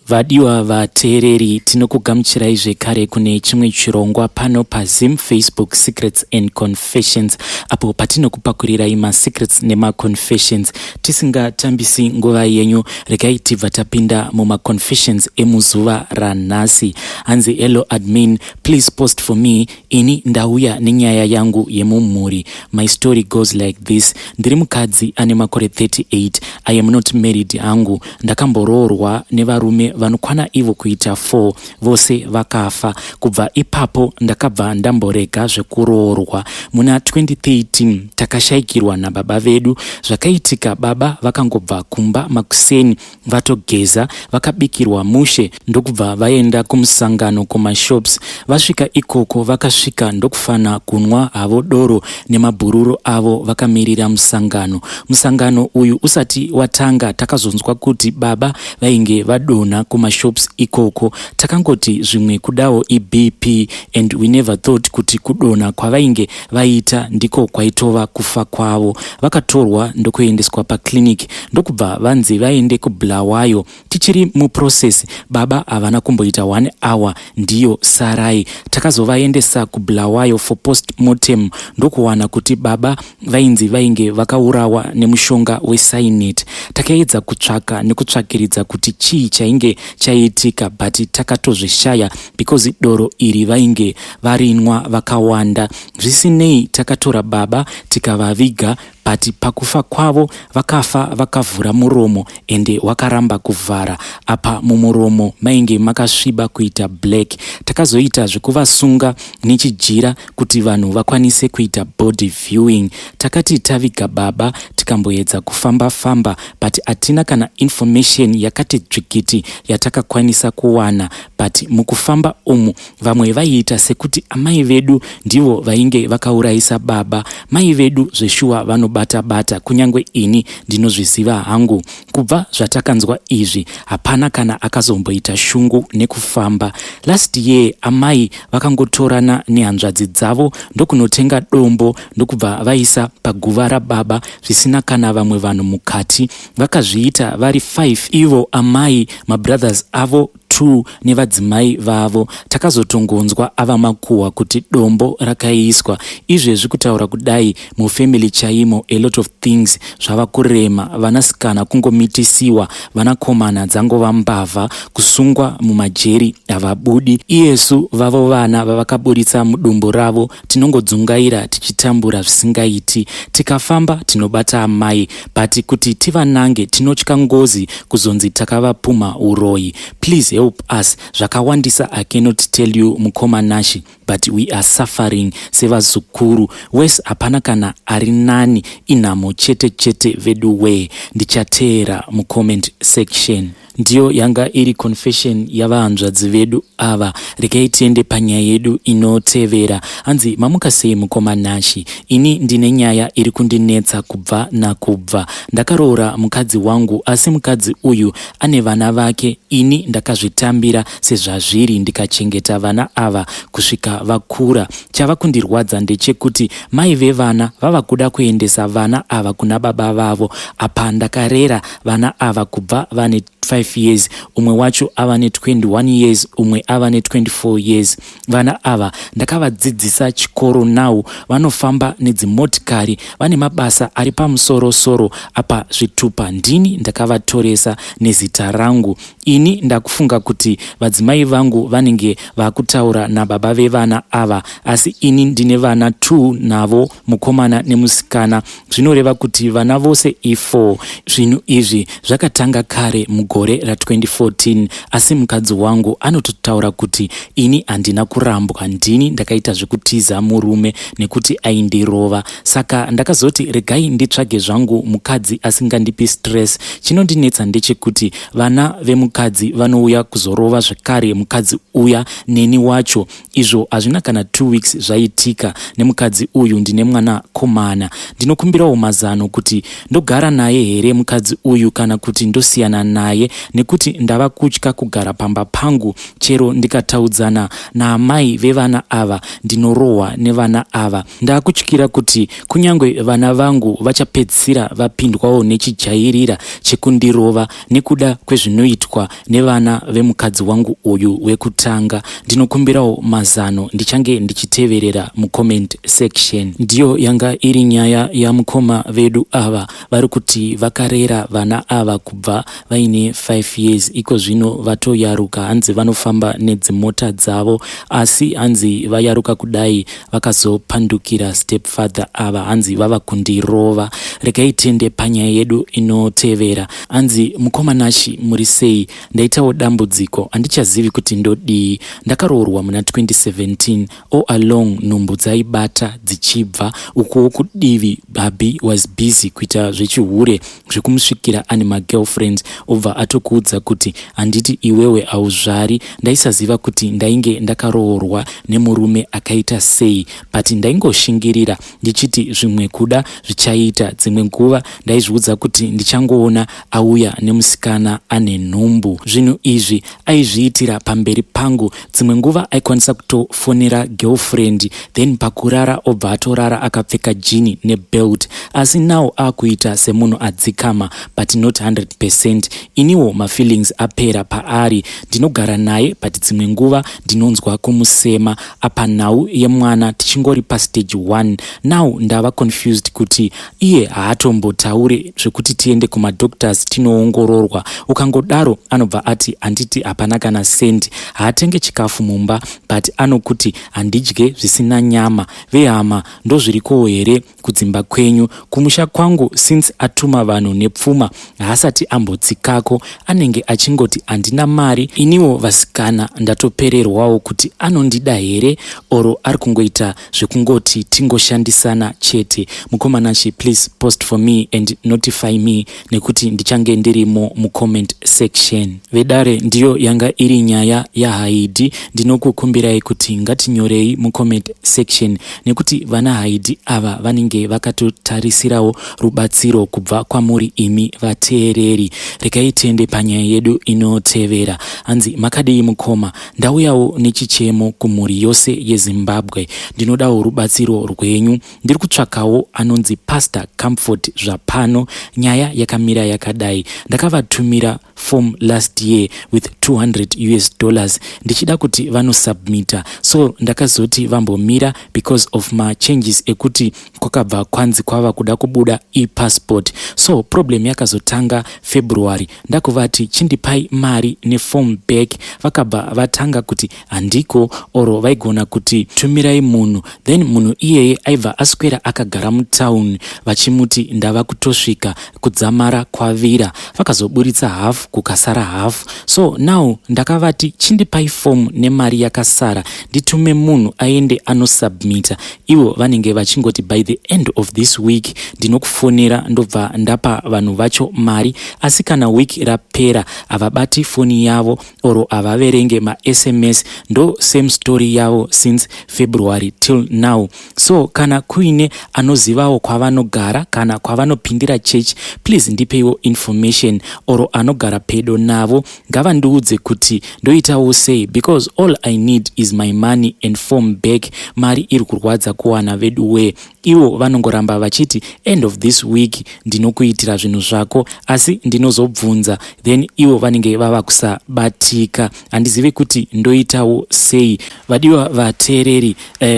Vadiwa vateereri, tinokugamuchirai zvekare kune chimwe chirongwa pano paZim Facebook Secrets and Confessions, apo patinokupakurirai masecrets nemaconfessions. Tisingatambisi nguva yenyu, regai tibva tapinda mumaconfessions emuzuva ranhasi. Hanzi, "Hello admin, please post for me. Ini ndauya nenyaya yangu yemumhuri. My story goes like this. Ndiri mukadzi ane makore 38. I am not married hangu. Ndakamboroorwa nevarume vanokwana ivo kuita 4, vose vakafa. Kubva ipapo ndakabva ndamborega zvekuroorwa. Muna 2013 takashayikirwa nababa vedu. Zvakaitika, baba vakangobva kumba makuseni vatogeza, vakabikirwa mushe, ndokubva vaenda kumusangano kumashops. Vasvika ikoko, vakasvika ndokufana kunwa havo doro nemabhururu avo vakamirira musangano. Musangano uyu usati watanga, takazonzwa kuti baba vainge vadonha kumashops ikoko. Takangoti zvimwe kudawo iBP and we never thought kuti kudonha kwavainge vaita ndiko kwaitova kufa kwavo. Vakatorwa ndokuendeswa paclinic, ndokubva vanzi vaende kuBulawayo. Tichiri muprocess, baba havana kumboita 1 hour ndiyo sarai. Takazovaendesa kuBulawayo for postmortem, ndokuwana kuti baba vainzi vainge vakaurawa nemushonga wecyanide. Takaedza kutsvaka nekutsvakiridza kuti chii chainge chaitika, but takatozvishaya because doro iri vainge varinwa vakawanda. Zvisinei, takatora baba tikavaviga, but pakufa kwavo vakafa vakavhura muromo ende wakaramba kuvhara. Apa mumuromo mainge makasviba kuita black. Takazoita zvekuvasunga nechijira kuti vanhu vakwanise kuita body viewing. Takati taviga baba, tikamboedza kufamba-famba, but hatina kana information yakati dzvikiti yatakakwanisa kuwana. But mukufamba umu, vamwe vaiita sekuti amai vedu ndivo vainge vakaurayisa baba. Mai vedu zveshuwa vanobata-bata, kunyange ini ndinozviziva hangu. Kubva zvatakanzwa izvi, hapana kana akazomboita shungu nekufamba. Last year amai vakangotorana nehanzvadzi dzavo ndokunotenga dombo, ndokubva vaisa paguva rababa zvisina kana vamwe vanhu mukati. Vakazviita vari 5, ivo amai, mabrothers avo 2 nevadzimai vavo. Takazotongonzwa ava makuhwa kuti dombo rakaiswa. Izvezvi kutaura kudai, mufamily chaimo a lot of things zvava kurema. Vanasikana kungomitisiwa, vanakomana dzangova mbavha, kusungwa mumajeri havabudi. Iyesu vavo vana vavakaburitsa mudumbu ravo tinongodzungaira tichitambura zvisingaiti. Tikafamba tinobata amai, but kuti tivanange tinotya ngozi, kuzonzi takavapumha uroyi. Please help us. Zvakawandisa, I cannot tell you, mukoma Nashi, but we are suffering sevazukuru wese. Hapana kana ari nani, inhamo chete chete vedu wee. Ndichateera mucomment section." Ndiyo yanga iri confession yavahanzvadzi vedu ava. Regai tiende panyaya yedu inotevera. Hanzi, "Mamuka sei mukoma Nashi? Ini ndine nyaya iri kundinetsa kubva nakubva ndakaroora mukadzi wangu, asi mukadzi uyu ane vana vake. Ini ndakazvitambira sezvazviri, ndikachengeta vana ava kusvika vakura. Chava kundirwadza ndechekuti mai vevana vava kuda kuendesa vana ava kuna baba vavo. Apa ndakarera vana ava kubva vane 5 years. Umwe wacho ava ne21 years, umwe ava ne24 years. Vana ava ndakavadzidzisa chikoro, now vanofamba nedzimotikari, vane mabasa ari pamusorosoro. Apa zvitupa ndini ndakavatoresa nezita rangu. Ini ndakufunga kuti vadzimai vangu vanenge vakutaura nababa vevana ava, asi ini ndine vana 2 navo, mukomana nemusikana. Zvinoreva kuti vana vose i4. Zvinhu izvi zvakatanga kare mugore ra2014, asi mukadzi wangu anototaura kuti ini handina kurambwa, ndini ndakaita zvekutiza murume nekuti aindirova. Saka ndakazoti regai nditsvage zvangu mukadzi asingandipi stress. Chinondinetsa ndechekuti vana vemukadzi vanouya kuzorova zvekare mukadzi uya neni wacho. Izvo Hazvina kana 2 weeks zvaitika nemukadzi uyu. Ndine mwana komana. Ndinokumbirawo mazano kuti ndogara naye here mukadzi uyu kana kuti ndosiyana naye, nekuti ndava kutya kugara pamba pangu. Chero ndikataudzana naamai vevana ava, ndinorohwa nevana ava. Ndaakutyira kuti kunyange vana vangu vachapedzisira vapindwawo nechijairira chekundirova nekuda kwezvinoitwa nevana vemukadzi wangu uyu wekutanga. Ndinokumbirawo mazano. Ndichange ndichiteverera mucomment section. Ndiyo yanga iri nyaya yamukoma vedu ava. Vari kuti vakarera vana ava kubva vaine 5 years. Iko zvino vatoyaruka, hanzi vanofamba nedzimota dzavo, asi hanzi vayaruka kudai vakazopandukira stepfather ava, hanzi vava kundirova. Regai tiende panyaya yedu inotevera. Hanzi, "Mukoma Nashi, muri sei? Ndaitawo dambudziko, handichazivi kuti ndodii. Ndakaroorwa muna 2017. All along nhumbu dzaibata dzichibva. Ukuwo kudivi hubby was busy kuita zvechihure, zvekumusvikira ane magirlfriends, obva atokuudza kuti handiti iwewe hauzvari. Ndaisaziva kuti ndainge ndakaroorwa nemurume akaita sei, but ndaingoshingirira ndichiti zvimwe kuda zvichaita. Dzimwe nguva ndaizviudza kuti ndichangoona auya nemusikana ane nhumbu. Zvinhu izvi aizviitira pamberi pangu. Dzimwe nguva aikwanisa kutofonera girlfriend, then pakurara obva atorara akapfeka jean nebelt. Asi now akuita semunhu adzikama, but not 100%. Iniwo mafeelings apera paari. Ndinogara naye, but dzimwe nguva ndinonzwa kumusema. Apa nhau yemwana tichingori pastage 1 now. Ndava confused kuti iye haatombotaure zvekuti tiende kumadoctors tinoongororwa. Ukangodaro anobva ati handiti hapana kana sendi. Haatenge chikafu mumba, but anokuti handidye zvisina nyama. Vehama, ndozvirikowo here kudzimba kwenyu? Kumusha kwangu, since atuma vanhu nepfuma, haasati ambotsikako. Anenge achingoti handina mari. Iniwo vasikana ndatopererwawo kuti anondida here or ari kungoita zvekungoti tingoshandisana chete. Mukoma Nashi, please post for me and notify me nekuti ndichange ndirimo mucomment section." Vedare, ndiyo yanga iri nyaya yaHaidi. Ndinokukumbirai kuti ngatinyorei mucomment section, nekuti vana Haidi ava vanenge vakatotarisirawo rubatsiro kubva kwamuri imi vateereri. Regai tiende panyaya yedu inotevera. Hanzi, "Makadii mukoma? Ndauyawo nechichemo kumhuri yose yeZimbabwe. Ndinodawo rubatsiro rwenyu. Ndiri kutsvakawo anonzi Pastor Comfort Zvapano. Nyaya yakamira yakadai: ndakavatumira form last year with US$200 ndichida kuti vanosubmita. So ndakazoti vambomira because of machanges ekuti kwakabva kwanzi kwava kuda kubuda epassport. So problem yakazotanga February. Ndakuvati chindipai mari neform back, vakabva vatanga kuti handiko, or vaigona kuti tumirai munhu. Then munhu iyeye aibva aswera akagara mutauni vachimuti ndava kutosvika kudzamara kwavira. Vakazoburitsa hafu, kukasara hafu. So now ndakavati chindipai fomu nemari yakasara nditume munhu aende anosubmita. Ivo vanenge vachingoti by the end of this week ndinokufonera, ndobva ndapa vanhu vacho mari. Asi kana wiki rapera havabati foni yavo or havaverenge maSMS. Ndo same story yavo since February till now. So kana kuine anozivawo kwavanogara kana kwavanopindira church, please ndipeiwo information, or anogara pedo navo ngavandiudze kuti ndoitawo sei, because all I need is my money and form back. Mari iri kurwadza kuwana vedu wee. Ivo vanongoramba vachiti end of this week ndinokuitira zvinhu zvako, asi ndinozobvunza, then ivo vanenge vava kusabatika. Handizivi kuti ndoitawo sei." Vadiwa vateereri,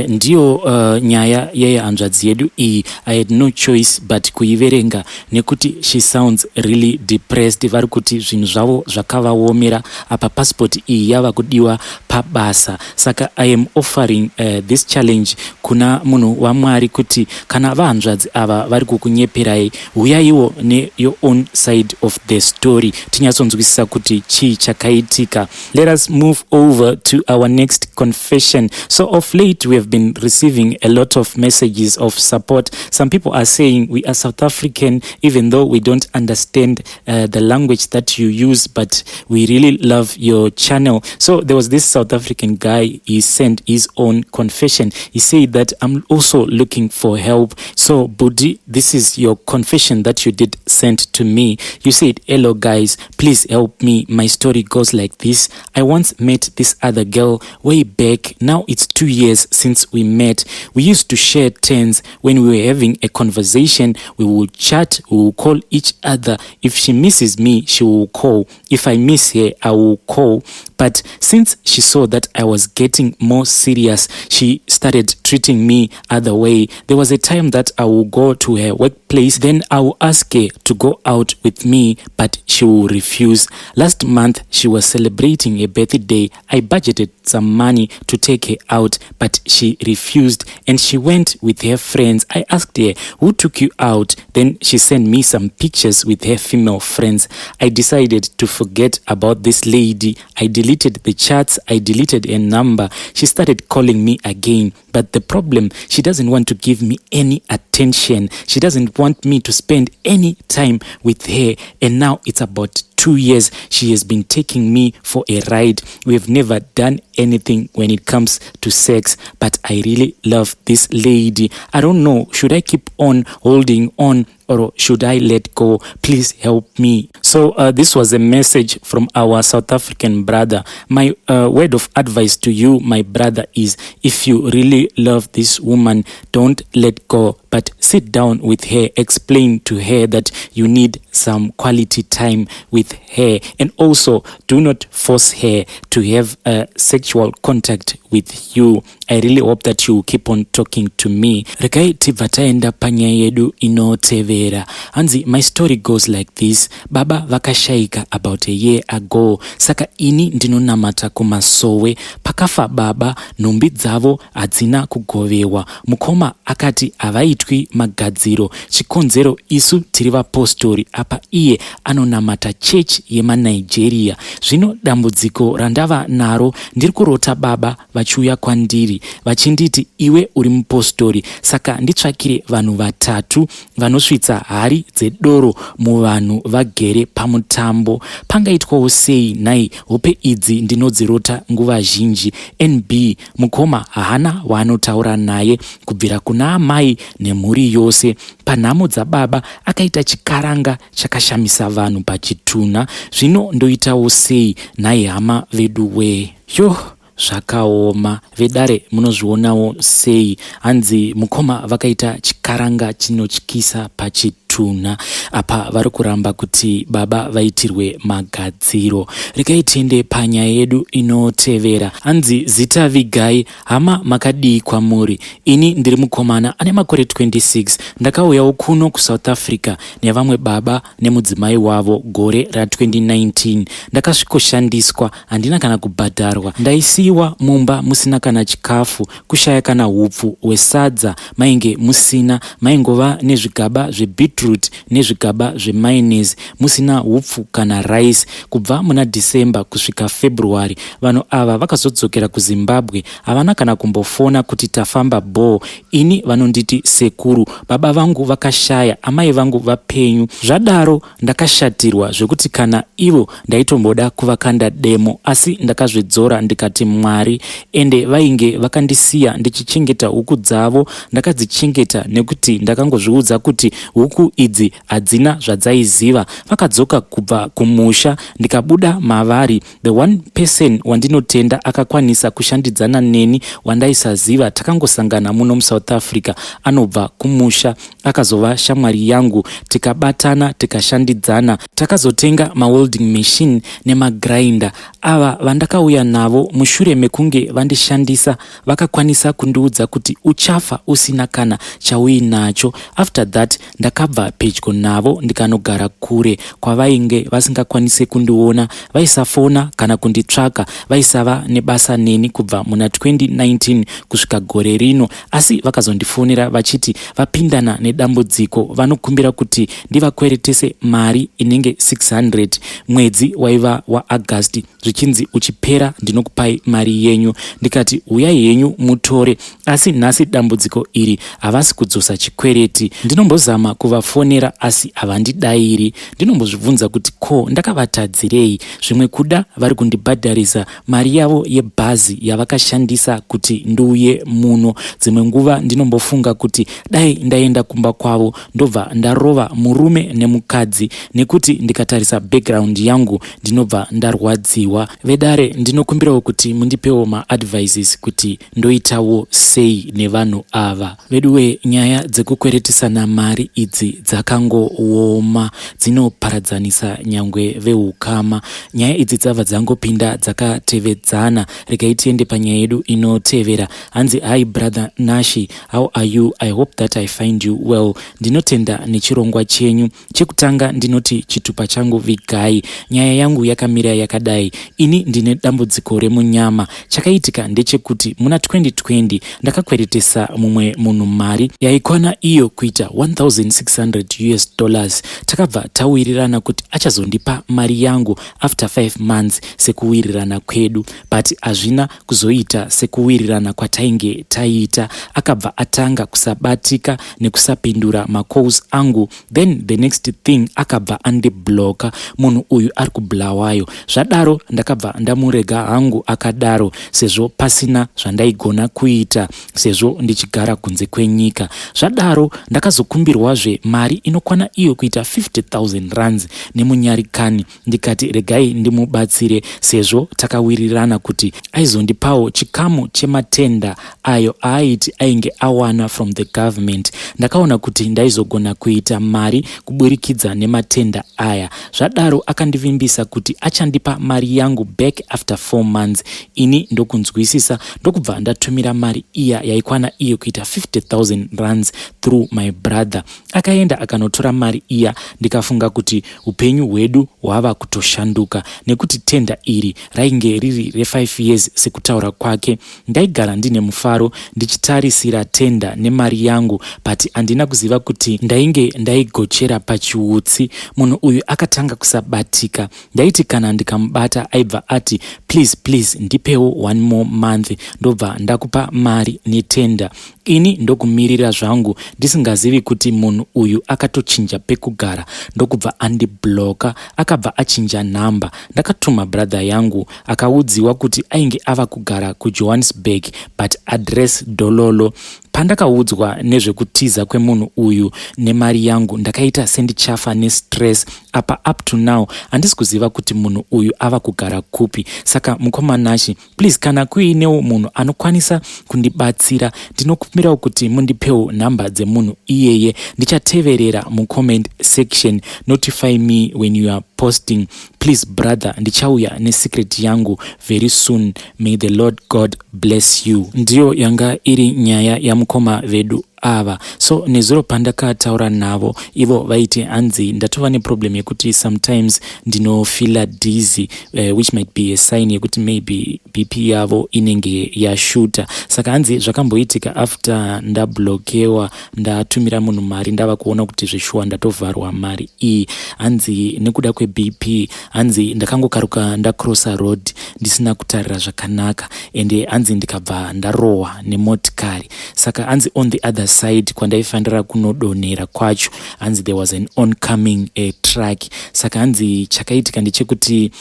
ndiyo nyaya yehanzvadzi yedu iyi. I had no choice but kuiverenga nekuti she sounds really depressed. Vari kuti zvinhu zvavo zvakavaomera. Apa passport iyi yava kudiwa pabasa. Saka I am offering this challenge kuna munhu waMwari kuti kana vahanzvadzi ava vari kukunyeperai, uyaiwo neyour own side of the story tinyatsonzwisisa kuti chii chakaitika. Let us move over to our next confession. So of late we have been receiving a lot of messages of support. Some people are saying, "We are South African. Even though we don't understand the language that you use, but we really love your channel." So there was this South South African guy, he sent his own confession. He said that I'm also looking for help. So Budi, this is your confession that you did send to me. You said, hello guys, please help me. My story goes like this. I once met this other girl way back. Now it's 2 years since we met. We used to share tens. When we were having a conversation, we would chat, we will call each other. If she misses me, she will call. If I miss her, I will call. But since she saw that I was getting more serious, she started treating me other way. There was a time that I will go to her workplace, then I will ask her to go out with me, but she will refuse. Last month, she was celebrating a birthday. I budgeted some money to take her out, but she refused and she went with her friends. I asked her, who took you out? Then she sent me some pictures with her female friends. I decided to forget about this lady. I deleted the chats, I deleted a number. She started calling me again. But the problem, she doesn't want to give me any attention. She doesn't want me to spend any time with her. And now it's about 2 years she has been taking me for a ride. We have never done anything when it comes to sex, but I really love this lady. I don't know, should I keep on holding on or should I let go? Please help me. So this was a message from our South African brother. My word of advice to you, my brother, is if you really love this woman, don't let go, but sit down with her, explain to her that you need some quality time with her, and also do not force her to have a sexual contact with you. I really hope that you keep on talking to me. Regai tibva taenda panyaya yedu inotevera. Hanzi, my story goes like this. Baba vakashayika about a year ago, saka ini ndinonamata kumasowe. Pakafa baba, nhumbi dzavo hadzina kugovewa. Mukoma akati havaitwi magadziro. Chikonzero, isu tiri vapostori, apa iye anonamata chechi yemaNigeria. Zvino dambudziko randava naro, ndiri kurota baba vachiuya kwandiri vachinditi, iwe uri mupostori, saka nditsvakire vanhu vatatu vanosvitsa hari dzedoro muvanhu vagere pamutambo. Pangaitwawo sei nhai? Hope idzi ndinodzirota nguva zhinji. Nb mukoma haana waanotaura naye kubvira kuna amai nemhuri yose. Panhamo dzababa akaita chikaranga chakashamisa vanhu pachitunha. Zvino ndoitawo sei nhai, hama vedu wee? Yo, zvakaoma vedare, munozvionawo sei? Hanzi mukoma vakaita chikaranga chinotyisa pachitunha. Apa vari kuramba kuti baba vaitirwe magadziro. Regai tiende panyaya yedu inotevera. Hanzi, zita vigai. Hama, makadii kwamuri? Ini ndiri mukomana ane makore 26. Ndakauyawo kuno kuSouth Africa nevamwe baba nemudzimai wavo gore ra2019. Ndakasvikoshandiswa, handina kana kubhadharwa. Ndaisiyiwa mumba musina kana chikafu, kushaya kana hupfu hwesadza mainge musina. Maingova nezvigaba zvebeetroot nezvigaba zvemayonnaise, musina hupfu kana rice. Kubva muna December kusvika February, vanhu ava vakazodzokera kuZimbabwe. Havana kana kumbofona kuti tafamba bho. Ini vanonditi sekuru. Baba vangu vakashaya, amai vangu vapenyu. Zvadaro ndakashatirwa zvekuti kana ivo ndaitomboda kuvakanda demo, asi ndakazvidzora ndikati Mwari. Ende vainge vakandisiya ndichichengeta huku dzavo. Ndakadzichengeta nekuti ndakangozviudza kuti huku idzi hadzina zvadzaiziva. Vakadzoka kubva kumusha, ndikabuda mavari. The one person wandinotenda akakwanisa kushandidzana neni wandaisaziva, takangosangana muno muSouth Africa, anobva kumusha, akazova shamwari yangu. Tikabatana, tikashandidzana, takazotenga mawelding machine nemagrinder. Ava vandakauya navo, mushure mekunge vandishandisa, vakakwanisa kundiudza kuti uchafa usina kana chauinacho. After that ndakabva pedyo navo, ndikanogara kure kwavainge vasingakwanisi kundiona. Vaisafona kana kunditsvaka, vaisava nebasa neni kubva muna 2019 kusvika gore rino. Asi vakazondifonera vachiti vapindana nedambudziko, vanokumbira kuti ndivakweretese mari inenge 600. Mwedzi waiva waAugust, zvichinzi uchipera ndinokupai mari yenyu. Ndikati uyai henyu mutore. Asi nhasi dambudziko iri, havasi kudzosa chikwereti. Ndinombozama kuvafonera. Ndinovafonera asi havandidairi. Ndinombozvibvunza kuti ko ndakavatadzirei? Zvimwe kuda vari kundibhadharisa mari yavo yebhazi yavakashandisa kuti ndiuye muno. Dzimwe nguva ndinombofunga kuti dai ndaenda kumba kwavo ndobva ndarova murume nemukadzi nekuti ndikatarisa background yangu ndinobva ndarwadziwa. Vedare, ndinokumbirawo kuti mundipewo maadvices kuti ndoitawo sei nevanhu ava. Veduwe, nyaya dzekukweretesana mari idzi dzakangooma, dzinoparadzanisa nyangwe veukama. Nyaya idzi dzabva dzangopinda dzakatevedzana. Regai tiende panyaya yedu inotevera. Hanzi, "Hi brother Nashi, how are you? I hope that I find you well. Ndinotenda nechirongwa chenyu. Chekutanga ndinoti chitupa changu vigai. Nyaya yangu yakamira yakadai. Ini ndine dambudziko remunyama. Chakaitika ndechekuti muna 2020 ndakakweretesa mumwe munhu mari yaikwana iyo kuita 1600 US dollars. Takabva tawirirana kuti achazondipa mari yangu after 5 months sekuwirirana kwedu, but hazvina kuzoita sekuwirirana kwatainge taita. Akabva atanga kusabatika nekusapindura macalls angu. Then the next thing akabva andibloka. Munhu uyu ari kuBulawayo. Zvadaro ndakabva ndamurega hangu akadaro sezvo pasina zvandaigona kuita sezvo ndichigara kunze kwenyika. Zvadaro ndakazokumbirwazve mari inokwana iyo kuita 50 000 rands nemunyarikani. Ndikati regai ndimubatsire sezvo takawirirana kuti aizondipawo chikamu chematender ayo aaiti ainge awana from the government. Ndakaona kuti ndaizogona kuita mari kuburikidza nematender aya. Zvadaro akandivimbisa kuti achandipa mari yangu back after 4 months. Ini ndokunzwisisa, ndokubva ndatumira mari iya yaikwana iyo kuita 50 000 rands through my brother. Akaenda akanotora mari iya, ndikafunga kuti upenyu hwedu hwava kutoshanduka nekuti tender iri rainge riri re5 years sekutaura kwake. Ndaigara ndine mufaro ndichitarisira tender nemari yangu, but handina kuziva kuti ndainge ndaigochera pachiutsi. Munhu uyu akatanga kusabatika. Ndaiti kana ndikamubata aibva ati, 'Please, please, ndipewo one more month, ndobva ndakupa mari netender.' Ini ndokumirira zvangu ndisingazivi kuti munhu uyu akatochinja pekugara, ndokubva andibloka. Akabva achinja nhamba. Ndakatuma brother yangu, akaudziwa kuti ainge ava kugara kuJohannesburg, but address dololo. Pandakaudzwa nezvekutiza kwemunhu uyu nemari yangu, ndakaita sendichafa nestress. Apa up to now handisi kuziva kuti munhu uyu ava kugara kupi. Saka mukoma Nashi, please, kana kuinewo munhu anokwanisa kundibatsira, ndinokumbirawo kuti mundipewo nhamba dzemunhu iyeye. Ndichateverera mucomment section. Notify me when you are posting, please brother. Ndichauya nesecret yangu very soon. May the Lord God bless you." Ndiyo yanga iri nyaya yamukoma vedu ava. So nezuro pandakataura navo, ivo vaiti hanzi ndatova neproblem yekuti sometimes ndinofeela dizzy, which might be a sign yekuti maybe BP yavo inenge yashuta. Saka hanzi zvakamboitika after ndablokewa, ndatumira munhu mari, ndava kuona kuti zveshuwa ndatovharwa mari iyi. Hanzi nekuda kweBP, hanzi ndakangokaruka ndacrossa road ndisina kutarira zvakanaka, ende hanzi ndikabva ndarohwa nemotikari. Saka hanzi on the other side kwandaifanira kunodonhera kwacho, hanzi there was an oncoming truck. Saka hanzi chakaitika ndechekuti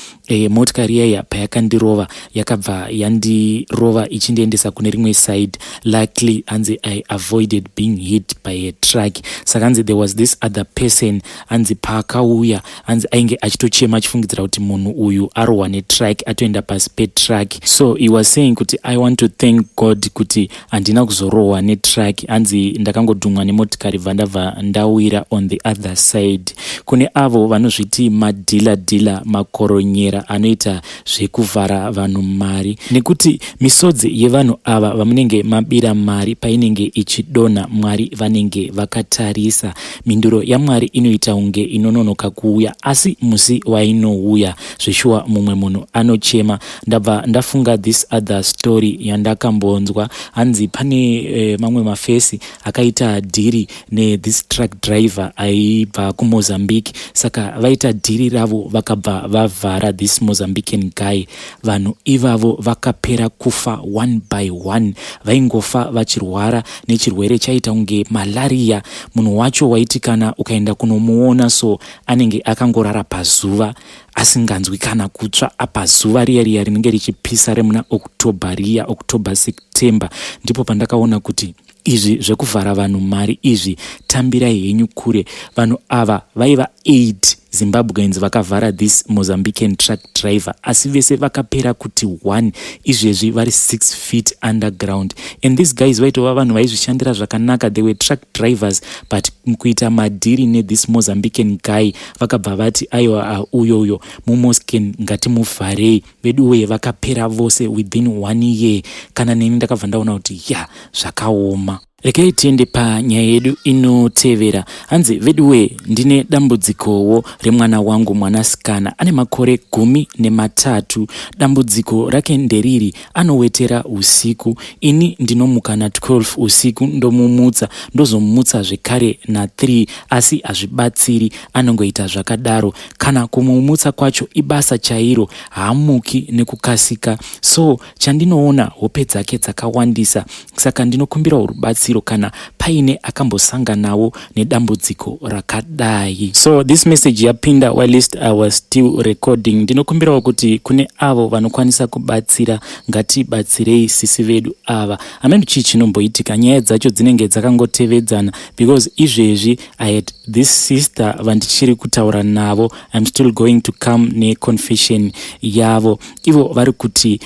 motikari iyaya payakandirova, yakabva yandirova ichindiendesa kune rimwe side. Luckily, hanzi I avoided being hit by a truck. Saka hanzi there was this other person, hanzi paakauya, hanzi ainge achitochema achifungidzira kuti munhu uyu arohwa netruck, atoenda pasi petruck. So he was saying kuti, "I want to thank God kuti handina kuzorohwa netruck." Hanzi ndakangodhumwa nemotikari, bva ndabva ndawira on the other side. Kune avo vanozviti madealer dealer, makoronyera anoita zvekuvhara vanhu mari, nekuti misodzi yevanhu ava vamunenge mabira mari painenge ichidonha, Mwari vanenge vakatarisa. Mhinduro yaMwari inoita kunge inononoka kuuya, asi musi wainouya, zveshuwa mumwe munhu anochema. Ndabva ndafunga this other story yandakambonzwa. Hanzi pane mamwe mafesi akaita deal nethis truck driver aibva kuMozambique. Saka vaita deal ravo, vakabva vavhara this this Mozambican guy. Vanhu ivavo vakapera kufa one by one. Vaingofa vachirwara nechirwere chaita kunge malaria. Munhu wacho waiti kana ukaenda kunomuona so, anenge akangorara pazuva, asinganzwi kana kutsva. Apa zuva riya riya rinenge richipisa remuna October riya, October, September. Ndipo pandakaona kuti izvi zvekuvhara vanhu mari izvi, tambirai henyu kure. Vanhu ava vaiva 8 Zimbabweans vakavhara this Mozambican truck driver, asi vese vakapera kuti 1. Izvezvi vari 6 feet underground. And these guys vaitova vanhu vaizvishandira zvakanaka. They were truck drivers, but mukuita madhiri nethis Mozambican guy, vakabva vati, "Aiwa, uyo uyo muMoscan, ngatimuvharei." Veduwe, vakapera vose within one year. Kana neni ndakabva ndaona kuti ya, zvakaoma. Regai tiende panyaya yedu inotevera. Hanzi, "Veduwe, ndine dambudzikowo remwana wangu mwanasikana ane makore 13. Dambudziko rake nderiri: anowetera usiku. Ini ndinomuka na12 usiku, ndomumutsa, ndozomutsa zvekare na3, asi hazvibatsiri, anongoita zvakadaro. Kana kumumutsa kwacho ibasa chairo, haamuki nekukasika. So chandinoona, hope dzake dzakawandisa. Saka ndinokumbirawo rubatsiro kana paine akambosanganawo nedambudziko rakadai." So this message yapinda whilst I was still recording. Ndinokumbirawo kuti kune avo vanokwanisa kubatsira, ngatibatsirei sisi vedu ava. Hameno chii chinomboitika, nyaya dzacho dzinenge dzakangotevedzana, because izvezvi I had this sister vandichiri kutaura navo. I'm still going to come neconfession yavo. Ivo vari kuti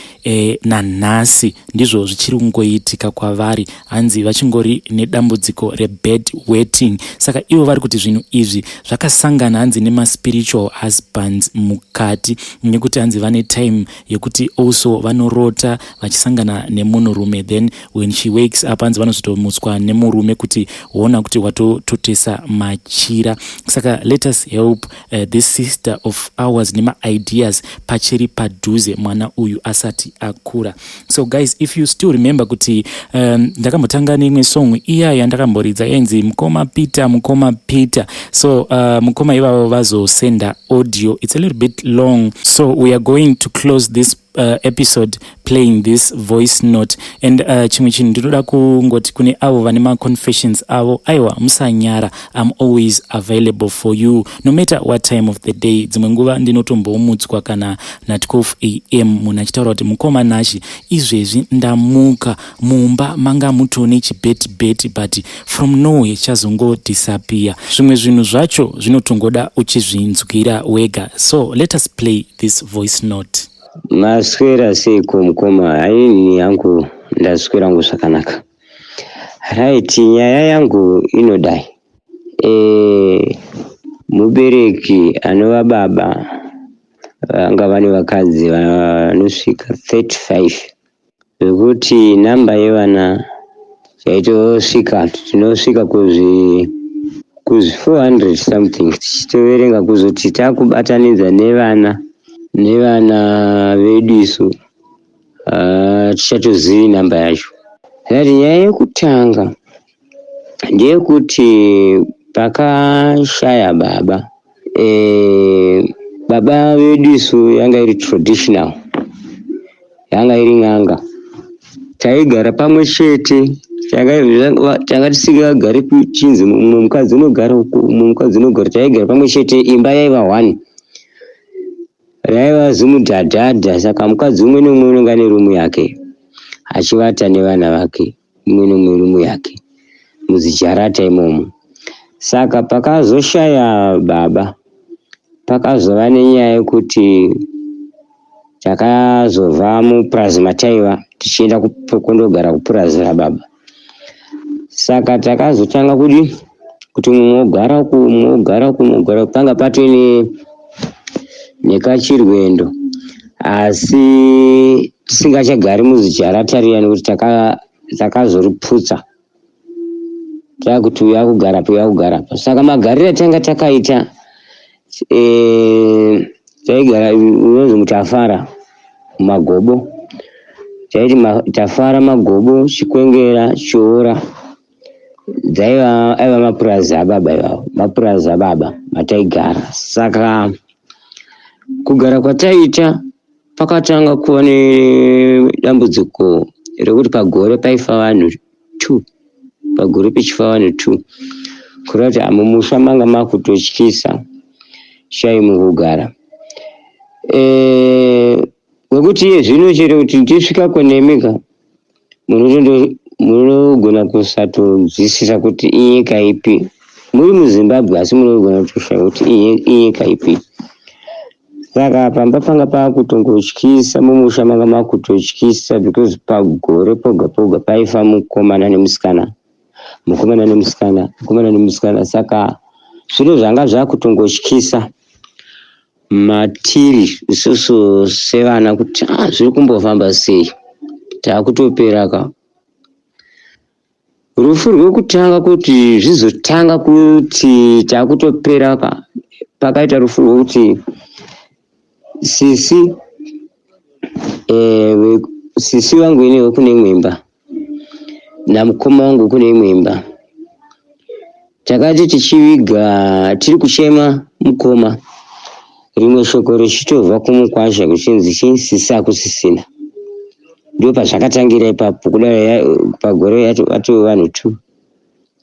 nanhasi ndizvo zvichiri kungoitika kwavari. Hanzi vachingori nedambudziko rebed wetting. Saka ivo vari kuti zvinhu izvi zvakasangana, hanzi nemaspiritual husbands mukati, nekuti hanzi vane time yekuti also vanorota vachisangana nemunhurume. Then when she wakes up, hanzi vanozotomutswa nemurume kuti woona kuti watototesa machira. Saka let us help this sister of ours nemaideas pachiri padhuze, mwana uyu asati akura. So guys, if you still remember kuti ndakambotanga neimwe song iya yandakamboridza yainzi "Mukoma Peter, Mukoma Peter". So mukoma ivavo vazosenda audio. It's a little bit long, so we are going to close this episode playing this voice note. And chimwe chinhu ndinoda kungoti kune avo vane maconfessions avo, aiwa, musanyara. I'm always available for you, no matter what time of the day. Dzimwe nguva ndinotombomutswa kana na12 a.m., munhu achitaura kuti, "Mukoma Nashi, izvezvi ndamuka, mumba manga mutone chibetibeti, but from nowhere chazongodisappear." Zvimwe zvinhu zvacho zvinotongoda uchizvinzwira wega. So let us play this voice note. Maswera seiko, mukoma? Haini yangu, ndaswera hangu zvakanaka. Right, nyaya yangu inodai. Mubereki anova baba vanga vane vakadzi vanosvika 35, zvekuti namba yevana yaitosvika, tinosvika kuzvi 400 something tichitoverenga. Kuzoti takubatanidza nevana vedu isu, tichatozivi namba yacho. Right, nyaya yekutanga ndeyekuti pakashaya baba, baba vedu isu yanga iri traditional, yanga iri n'anga. Taigara pamwe chete, tanga tisingagari kuchinzi mumwe mukadzi unogara uku, mumwe mukadzi unogara. Taigara pamwe chete, imba yaiva one, raiva zimudhadhadha. Saka mukadzi umwe neumwe unenge ane rumu yake, achivata nevana vake, umwe neumwe rumu yake muzijarata imomo. Saka pakazoshaya baba, pakazova nenyaya yekuti takazobva mupurazi mataiva tichienda kundogara kupurazi rababa. Saka takazotanga kudi kuti mumwe ogara uku, mumwe ogara uku, mumwe ogara uku. Panga patove nekachirwendo, asi tisingachagari muzijarata riya, nekuti takazoriputsa, takuti uyu akugarapo, uyu akugarapo. Saka magariro atanga takaita, taigara unonzi mutafara magobo, taiti Tafara, Magobo, Chikwengera, Chiora. Dzaiva aiva mapurazi ababa ivavo, mapurazi ababa mataigara. Saka Kugara kwataiita pakatanga kuva nedambudziko rekuti pagore paifa vanhu 2, pagore pechifa vanhu 2, kureva kuti mumusha manga makutotyisa shai mukugara. Wekuti iye zvino chero kuti ndisvika kunemika munogona kusatonzwisisa kuti inyika ipi muri muZimbabwe, asi munogona kutoshaya kuti inyika ipi. Saka pamba panga pakutongotyisa, mumusha manga makutotyisa, because pagore poga poga paifa mukomana nemusikana, mukomana nemusikana, mukomana nemusikana. Saka zviro zvanga zvakutongotyisa matiri isusu sevana kuti zviri kumbofamba sei, takutopera ka. Rufu rwekutanga kuti zvizotanga kuti takutopera ka, pakaita rufu rwekuti sisi sisi vangu ini vekune imwe imba namukoma wangu kune imwe imba, takati tichiviga tiri kuchema mukoma, rimwe shoko richitobva kumukwasha kuchinzi chi sisi hakusisina. Ndo pazvakatangira ipapo. Kudai pagore atove vanhu 2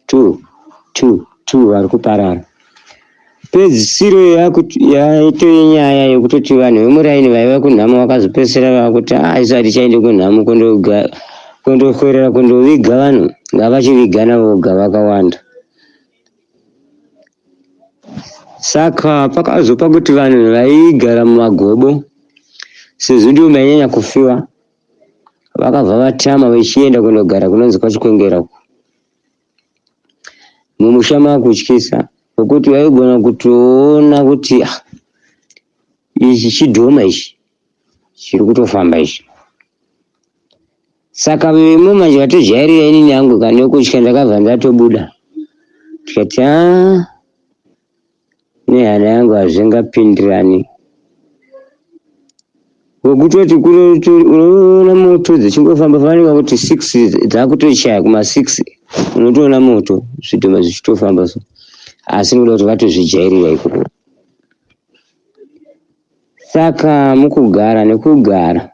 2 2 2 vari kuparara. Pedzisiro yaitove nyaya yekutoti vanhu vemuraini vaiva kunhamo vakazopedzisira vakuti isu hatichaendi kunhamo kundoswerera kundoviga vanhu, ngavachivigana voga vakawanda. Saka pakazopa kuti vanhu vaigara mumagobo, sezvo ndivo mainyanya kufiwa, vakabva vatama vechienda kundogara kunonzi kwaChikwengera uko. Mumusha makutyisa wekuti waigona kutoona kuti ichi chidhoma ichi chiri kutofamba ichi. Saka vemo manje vatojairira inini yangu kana kutya, ndakabva ndatobuda tikati nehana yangu hazvingapindirani. Wekutoti unoona moto dzichingofamba fanika kuti 6 dzakutochaya kuma 6, unotoona moto zvidhoma zvichitofamba so, asi nekuda kuti vatozvijairira ikoko. Saka mukugara nekugara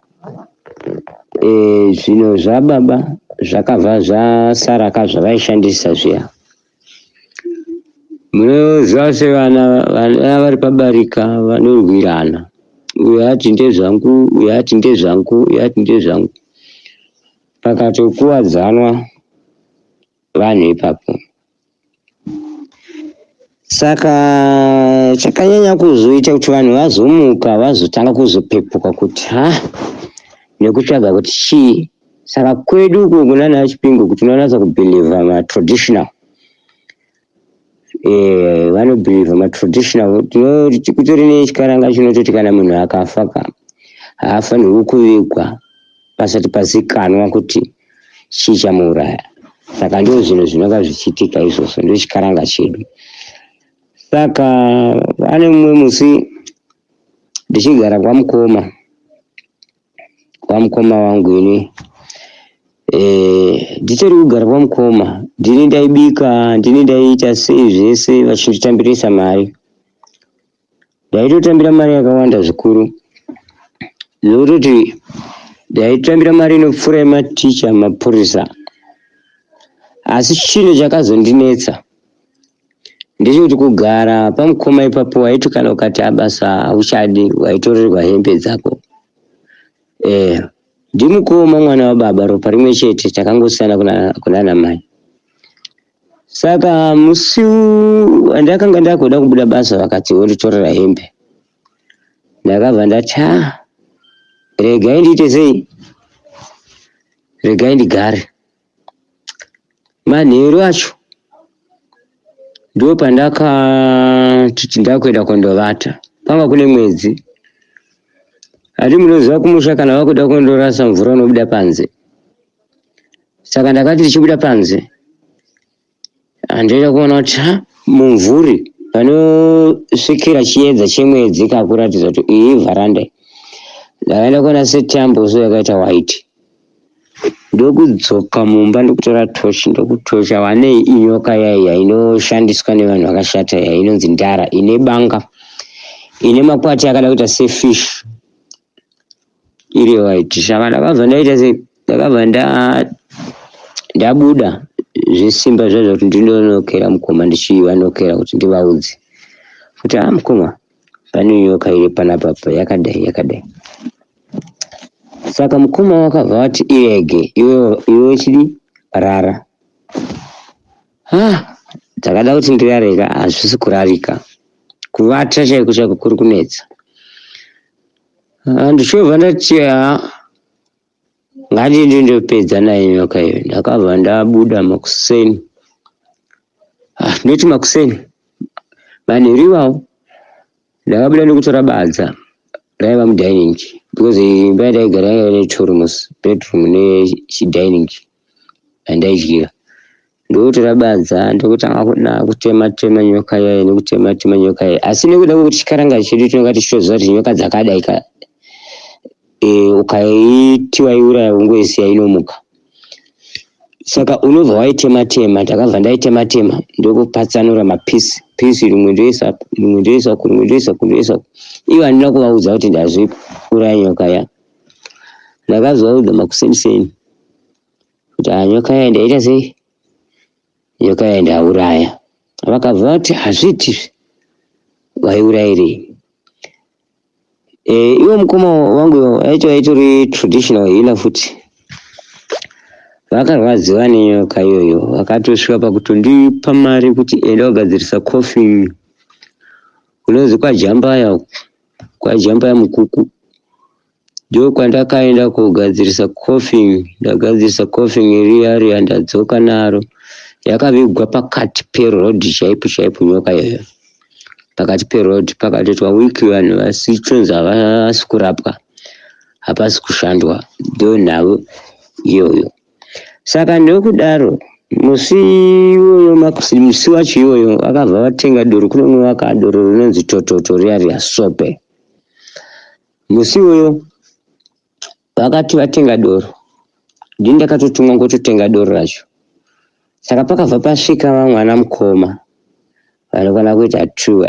zvinhu zvababa zvakabva zvasaraka zvavaishandisa zviya. Munoziva sevana, vana vari pabarika vanorwirana, uyu ati ndezvangu, uyu ati ndezvangu, uyu ati ndezvangu, pakatokuwadzanwa vanhu ipapo. Saka chakanyanya kuzoita kuti vanhu vazomuka vazotanga kuzopepuka kuti ha nekutsvaga kuti chii. Saka kwedu uko kunana Chipingo kuti unonatsa kubhilivha matraditional, vanobhilivha matraditional. Kutori nechikaranga chinototi kana munhu akafa ka, haafanirwi kuvigwa pasati pazikanwa kuti chii chamuuraya. Saka ndo zvinhu zvinonga zvichiitika izvozvo, ndo chikaranga chedu. Saka pane mumwe musi ndichigara kwamukoma wangu ini, nditori kugara kwamukoma, ndini ndaibika, ndini ndaiita sei zvese, vachinditambirisa mari. Ndaitotambira mari yakawanda zvikuru, zvekutoti ndaitambira mari inopfuura yematicha, mapurisa. Asi chinhu chakazondinetsa ndechekuti kugara pamukoma ipapo, waiti kana ukati abasa hauchadi, waitorerwa hembe dzako. Ndimukoma mwana wababa, ropa rimwe chete, takangosiyana kunana mai. Saka musi wandakanga ndakuda kubuda basa, vakati wonditorera hembe. Ndakabva ndati regai ndiite sei, regai ndigare. Manheru acho ndo pandakati ndakuenda kundovata, kwanga kune mwedzi. Ati munoziva kumusha kana vakuda kundorasa mvura unobuda panze. Saka ndakati ndichibuda panze, handoida kuona kuti mumvuri panosvikira chiedza chemwedzi kakuratidza kuti iyi vharanda. Ndakaenda kuona setambo so yakaita white, ndokudzoka mumba ndokutora tochi ndokutocha, wanei inyoka yaiya inoshandiswa nevanhu vakashata, iya inonzi ndara, ine banga. Ine makwati akada kuita sefish iri white. Saka ndakabva ndaita se ndakabva ndabuda zvesimba zvazvo kuti ndinonokera mukoma, ndichivanokera kuti ndivaudze kuti a ah, mukoma, pane nyoka iri panapa pa yakadai yakadai. Saka mukoma wakabva vati irege iwe, iwe chidi rara. Ah, dzakada kuti ndirareka, hazvisi kurarika, kuvata chaiko chaiko kuri kunetsa. Ah, ndichobva ndati ah, ngati ndindopedza nayo nyoka iyo. Ndakabva ndabuda makuseni, ah, ndoti makuseni manheru iwawo, ndakabuda nekutora badza raiva mudining, because imba yandaigara yaiva netwo rooms, bedroom nechidining yandaidyira. Ndokutora badza, ndokutanga kuda kutema tema nyoka iyayo, nekutema tema nyoka iyayo. Asi nekuda kwekuti chikaranga chedu tinonga tichitoziva kuti nyoka dzakadai ka e, ukaiti waiuraya ungoisiya inomuka, saka unobva waitema tema. Ndakabva ndaitema tema, ndokupatsanura mapisi pisi, rimwe ndoisa, rimwe ndoisa ku, rimwe ndoisa ku, ndoisa ku. Ivo handina kuvaudza kuti ndazviuraya nyoka ya. Ndakazovaudza makuseniseni kuti ah, nyoka ya ndaita sei, nyoka ya ndauraya. Vakabva vati hazviiti, waiurayirei? E, iwo mukoma wangu aito aitori traditional healer futi. Vakarwadziwa nenyoka iyoyo, vakatosvika pakutondipa mari kuti enda kugadzirisa coffin kunonzi kwaJambaya, kwaJambaya Mukuku. Ndokwandakaenda kugadzirisa coffin. Ndagadzirisa coffin riya riya, ndadzoka naro, yakavigwa pakati peroad chaipo chaipo nyoka iyoyo, pakati peroad. Pakatoitwa wiki vanhu vasichonzi havasi kurapwa, hapasi kushandwa. Ndo nhau iyoyo. Saka ndokudaro musi iwoyo, musi wacho iwoyo, vakabva vatenga doro kunomwiwa ka doro rinonzi tototo riya riya, sope. Musi iwoyo vakati vatenga doro, ndini ndakatotumwa ngototenga doro racho. Saka pakabva pasvika vamwe vana mukoma vanokwana kuita two,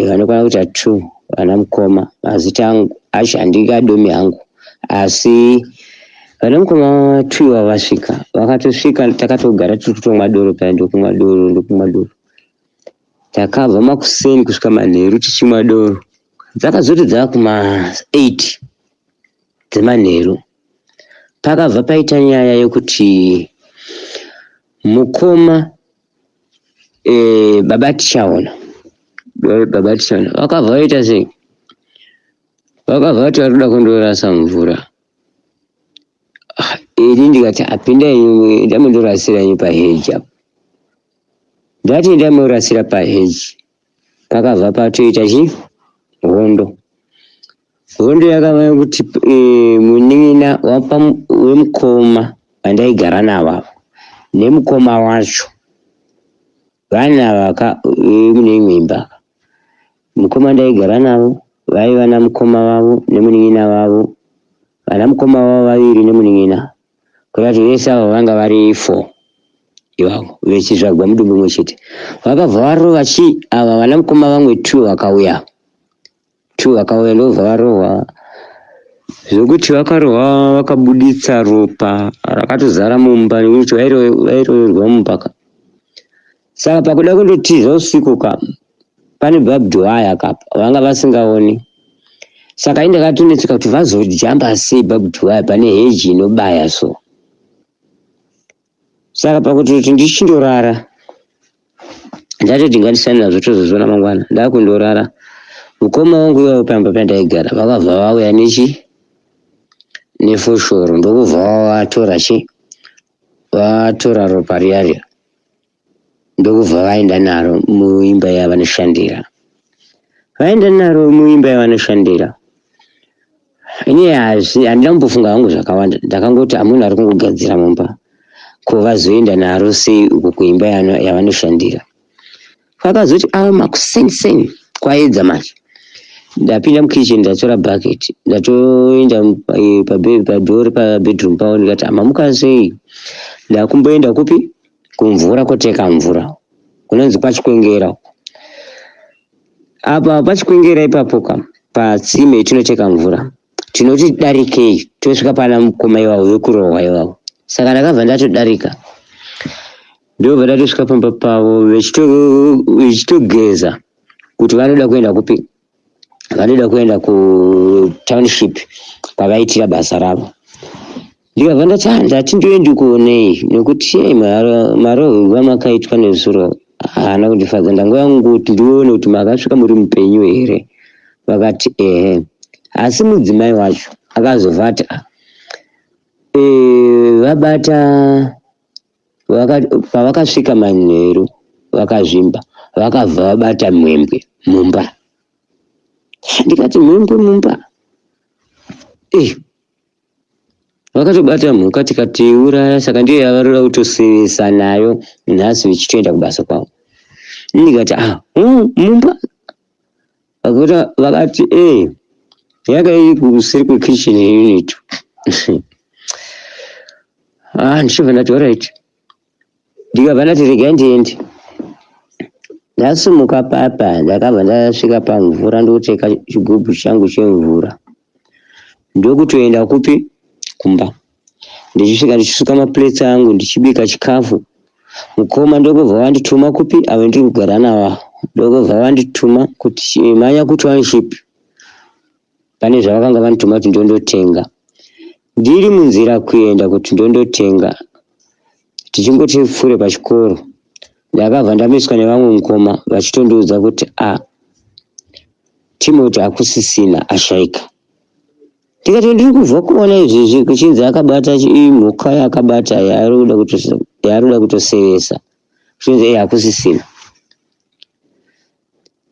vanokwana kuita two vana mukoma. Mazita angu acho handingadomi hangu, asi vana mukoma two ivavo vasvika, vakatosvika takatogara tiri kutomwa doro paya, ndokumwa doro, ndokumwa doro. Takabva makuseni kusvika manheru tichimwa doro. Dzakazoti dzava kuma 8 dzemanheru, pakabva paita nyaya yekuti mukoma e, baba Tichaona, baba Tichaona vakabva vaita sei, vakabva vati vari kuda kundorasa mvura. Ah, ini ndikati apinda imwe, ndamundorasira inyu paheji apo. Ndati ndamurasira paheji, pakabva patoita chi hondo. Hondo yakava yekuti e, munin'ina wemukoma vandaigara navo ava nemukoma wacho, vana vaka mune imwe imba. Mukoma ndaigara navo vaiva namukoma vavo nemunin'ina vavo, vana mukoma vavo vaviri nemunin'ina, kureva kuti vese ava vanga vari four ivavo vechizvagwa mudumbu mumwe chete. Vakabva varova chi ava vana mukoma vamwe two vakauya, two vakauya, ndobva varohwa zvokuti vakarohwa vakabuditsa ropa rakatozara mumba, nekuti vairoverwa mumba ka. Saka pakuda kundotiza usiku ka, pane barbed wire kapa vanga vasingaoni. Saka ini ndakatonetseka kuti vazojamba sei barbed wire pane heji inobaya so. Saka pakutoti ndichindorara, ndatoti ngandisane nazvo, tozozviona mangwana. Ndakundorara, mukoma wangu iwayo pamba pandaigara vakabva vauya nechi nefoshoro, ndokubva vatora chi vatora ropa riya riya, ndokubva vaenda naro muimba yavanoshandira. Vaenda naro muimba yavanoshandira, ini hazvi handina kumbofunga hangu zvakawanda. Ndakangoti amunhu ari kungogadzira mumba, ko vazoenda naro sei uko kuimba yavanoshandira? Vakazoti ava makuseniseni, kwaedza manje, ndapinda mukitchen, ndatora bucket, ndatoenda padhori pabedroom pavo, ndikati amamuka sei, ndakumboenda kupi, kumvura, koteka mvura kunonzi kwaChikwengera. Apa pachikwengera ipapo ka patsime tinocheka mvura tinoti darikei tosvika pana mukoma ivavo vekurohwa ivavo. Saka ndakabva ndatodarika ndobva ndatosvika pamba pavo vechitogeza kuti vanoda kuenda kupi, vanoda kuenda kutownship kwavaitira basa ravo. Ndikabva ndati ah, ndati ndoendi kuonei nekuti hey, marohwerwo amakaitwa nezuro haana kundifadza ndangouya kungoti ndione kuti makasvika muri mupenyu here. Vakati ehe, asi mudzimai wacho akazobva ati ah, e, vabata pavakasvika manheru vakazvimba vakabva vabata mhembwe mumba. Ndikati mhembwe mumba? Eh, Vakatobata mhuka tikatoiuraya saka ndiyo yavaroda kutosevesa nayo nhasi vechitoenda kubasa kwavo. Ndikati ah, mumba vakati eh yanga iri kuseri kwekitchen unit. Ah, ndichibva ndati alright. Ndikabva ndati regai ndiende. Ndasimuka papa ndakabva ndasvika pamvura ndokuteka chigubhu changu chemvura ndokutoenda kupi kumba. Ndichisvika ndichisuka maplates angu ndichibika chikafu. Mukoma ndokubva vandituma kupi avo ndiri kugara navo ndokubva vandituma kuti mhanya kutownship pane zvavakanga vandituma kuti ndondotenga. Ndiri munzira kuenda kuti ndondotenga tichingoti pfuure pachikoro ndakabva ndamiswa nevamwe mukoma vachitondiudza kuti a Timoti hakusisina ashaika. Ndikati ndiri kubva kuona izvezvi kuchinzi akabata mhuka yaakabata yaari kuda kutosevesa kuchinzi e hakusisina.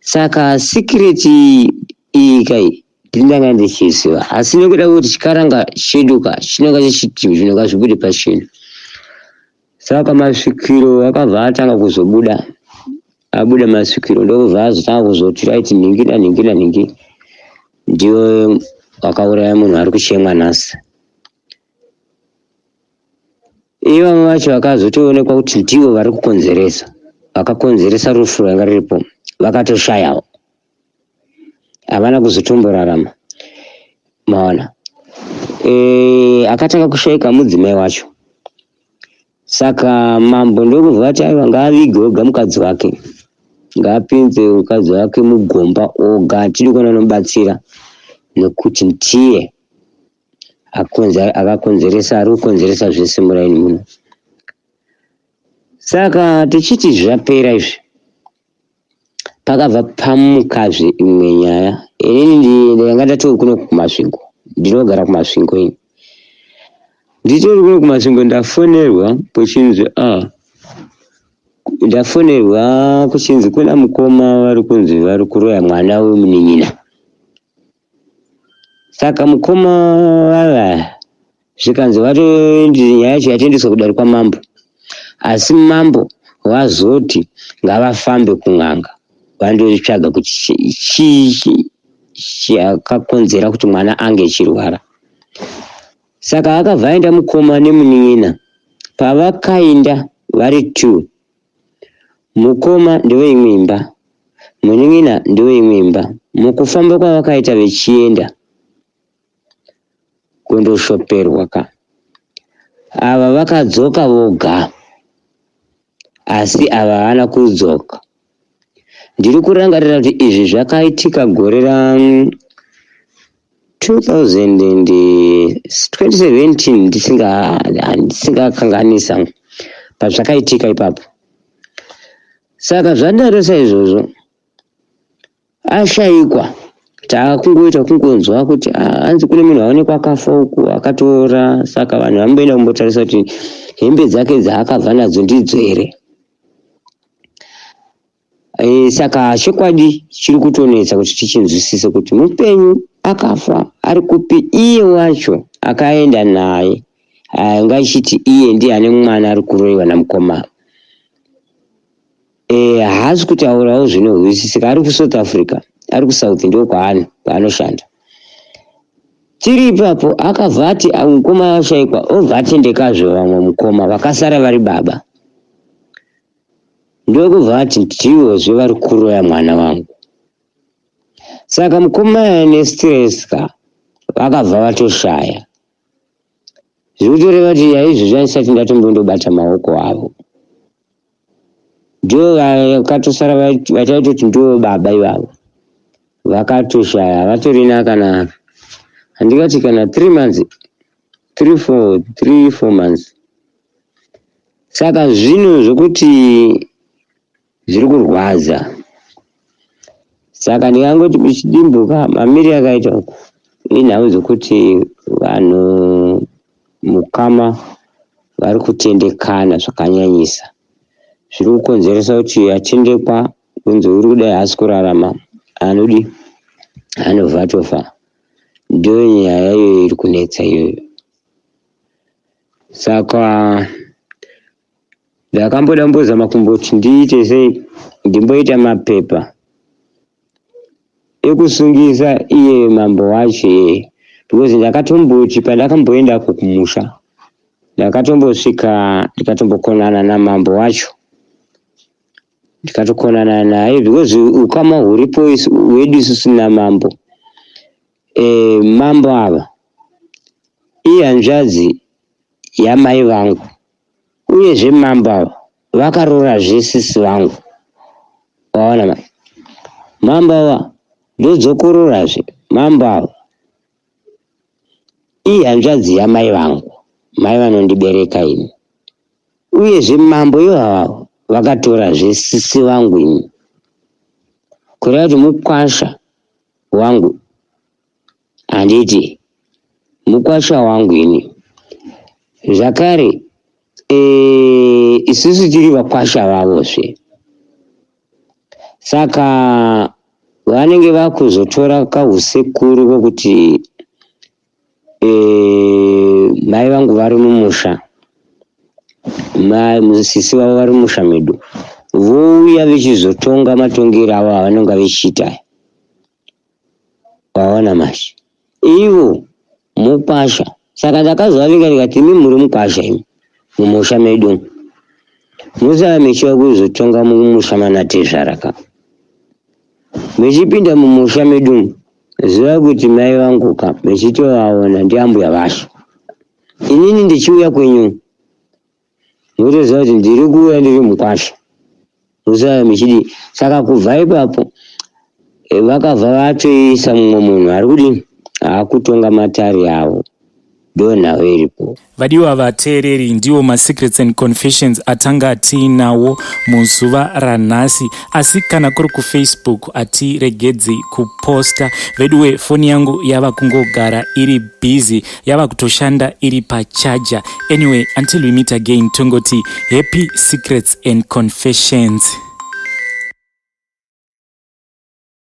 Saka secret iyi kai ndanga ndichiziva asi nekuda kwekuti chikaranga chedu ka chinonga chichiti zvinhu ngazvibude pachena. Saka masvikiro akabva atanga kuzobuda abuda masvikiro ndokubva azotanga kuzoti right nhingi nanhingi nanhingi ndiwe wakauraya munhu ari kuchemwa nhasi. Ivavo vacho vakazotoonekwa kuti ndivo vari kukonzeresa, vakakonzeresa rufu rwanga riripo, vakatoshayawo, havana kuzotomborarama. Maona, e, akatanga kushaika mudzimai wacho. Saka mambo ndokubva vati aiwa ngaavige oga mukadzi wake, ngaapinze mukadzi wake mugomba oga, hatidi kuona anomubatsira nekuti ndiye akakonzeresa ari kukonzeresa zvese muraini muno saka tichiti zvapera izvi pakabva pamukazve imwe nyaya inini ndanga ndatove kuno kumasvingo ndinogara kumasvingo ini nditori kuno kumasvingo ndafonerwa kuchinzi a ah, ndafonerwa kuchinzi kuna mukoma vari kunzi vari kuroya mwana wemunin'ina Saka mukoma vava zvikanzi vatoendi nyaya yacho yatoendeswa kudare kwamambo asi mambo vazoti ngavafambe kun'anga vandotsvaga kuti chii chakakonzera kuti mwana ange echirwara. Saka akabva aenda mukoma nemunin'ina pavakainda vari two Mukoma ndeweimwe imba, munin'ina ndeweimwe imba. Mukufamba kwavakaita vechienda kundoshoperwa ka, ava vakadzoka voga asi ava havana kudzoka. Ndiri kurangarira kuti izvi zvakaitika gore ra 2017 ndisingakanganisa pazvakaitika ipapo. Saka zvadaro saizvozvo ashaikwa taakungoita kungonzwa kuti ah, hanzi kune munhu aonekwa akafa uku akatora. Saka vanhu vamboenda kumbotarisa kuti hembe dzake dzaakabva nadzo ndidzo here. E, saka chokwadi chiri kutonetsa kuti tichinzwisise kuti mupenyu akafa ari kupi iye wacho akaenda naye anga achiti iye ndiye ane mwana ari kuroiwa namukoma e, haasi kutaurawo zvinohwisisika ari kusouth africa ari kusouth ndo kwaano kwaanoshanda tiri ipapo akabva ati mukoma vashaikwa obva atendekazve vamwe mukoma vakasara vari baba Ndokubva vati ndivozve vari kuroya mwana wangu. Saka mukoma nestress ka vakabva vatoshaya. Zvikutoreva kuti yaizvozvi andisati ndatombondobata maoko avo. Ndivo vakatosara vachaitoti ndivo baba ivavo. Vakatoshaya havatorina kana handingati kana 3 months 3 4 3 4 months. Saka zvinhu zvokuti zviri kurwadza. Saka ndingangoti kuchidimbuka mamiri akaita uku inhau dzekuti vanhu mukama vari kutendekana zvakanyanyisa zviri kukonzeresa kuti atendekwa kunzi uri kudai haasi kurarama anodi anobva atofa ndiyo nyaya iyoyo iri kunetsa iyoyo saka Ndakamboda kumbozama kumboti ndiite sei ndimboita mapepa ekusungisa iye mambo wacho iyeye because ndakatomboti pandakamboendako kumusha ndakatombosvika ndikatombokonana namambo wacho ndikatokonana naye because ukama huripo hwedu isusu namambo e, mambo ava ihanzvadzi yamai vangu Uyezve mambo ava vakaroorazve sisi vangu. Waona mai? Mambo ava ndodzokoroorazve mambo ava ihanzvadzi yamai vangu, mai vanondibereka ini. Uyezve mambo ivava vakatorazve sisi vangu ini. Kureva kuti mukwasha wangu Handiti mukwasha wangu ini zvakare e, isusu tiri vakwasha vavozve saka vanenge vakuzotora kahusekuru kokuti e, mai vangu vari mumusha sisi vavo vari mumusha medu vouya vechizotonga matongero avo avanonga vechiita Waona manje ivo mukwasha saka ndakazovavinga ndikati imi muri mukwasha imi mumusha medu musava mechiva kuzotonga mumusha manatezvara ka mechipinda mumusha medu ziva kuti mai vangu ka mechitovaona ndiambuya vasho inini ndichiuya kwenyu Motoziva kuti ndiri kuuya ndiri mukwasha. Musaya muchidii. Saka kubva ipapo eh, vakabva vatoisa mumwe munhu ari kudii akutonga matare avo ndonhau iripo. Vadiwa vateereri, ndiwo masecrets and confessions atanga tiinawo muzuva ranhasi. Asi kana kuri kuFacebook hatiregedzi kuposta. Veduwe, foni yangu yava kungogara iri busy, yava kutoshanda iri pacharger. Anyway, until we meet again, tongoti happy secrets and confessions.